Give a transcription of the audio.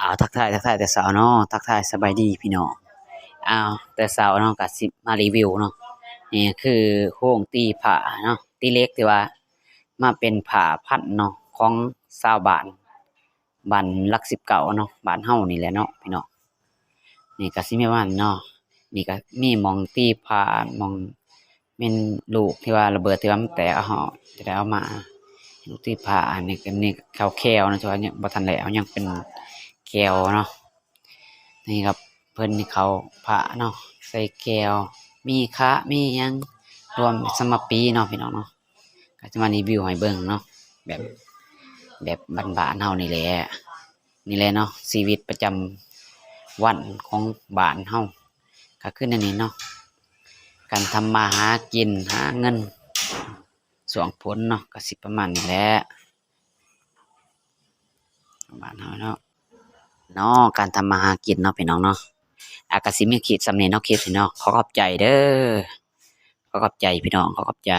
ອາ ທັກທາຍ ທັກທາຍແຕ່ເຊົ້າເນາະ ທັກທາຍສະບາຍດີພີ່ນ້ອງ. ອາ ແຕ່ເຊົ້າເນາະ ກະຊິມາຣີວິວເນາະ ນີ້ຄືໂຮງຕີຜ້າເນາະ ຕີເຫຼັກ ທີ່ວ່າມາເປັນຜ້າພັນເນາະ ຂອງຊາວບ້ານ ບ້ານຫຼັກສິບເກົ້າເນາະ ບ້ານເຮົານີ້ແຫຼະເນາະພີ່ນ້ອງ. ນີ້ກະຊິມີປະມານເນາະ ນີ້ກະມີໝ່ອງຕີຜ້າ ໝ່ອງແມ່ນລູກທີ່ວ່າລະເບີດ ທີ່ວ່າມັນແຕກ ເອົາ ຈະໄດ້ເອົາມາ ລູກຕີຜ້າ. ອັນນີ້ກະ ນີ້ເຂົ້າແຄວເນາະ ທີ່ວ່າຍັງບໍ່ທັນແລ້ວ ຍັງເປັນແຄວເນາະ. ນີ້ກະເພິ່ນນີ້ເຂົ້າຜ້າເນາະ ໃສ່ແຄວ ມີຂະ ມີຫຍັງ ລວມສຳມະປີເນາະພີ່ນ້ອງເນາະ. ກະຈະມາຣີວິວໃຫ້ເບິ່ງເນາະ ແບບ ແບບບ້ານໆເຮົານີ້ແຫຼະ. ນີ້ແຫຼະເນາະ ຊີວິດປະຈຳວັນຂອງບ້ານເຮົາ ກະຄືແນວນີ້ເນາະ ການທຳມາຫາກິນ ຫາເງິນຊ່ວງຝົນເນາະ ກະຊິປະມານນີ້ແຫຼະ ບ້ານເຮົາເນາະ ເນາະ ການທຳມາຫາກິນເນາະພີ່ນ້ອງເນາະ. ອາ ກະຊິມີຄລິບສ່ຳນີ້ເນາະ ຄລິບນີ້ເນາະ ຂໍຂອບໃຈເດີ ຂໍຂອບໃຈພີ່ນ້ອງ ຂໍຂອບໃຈ.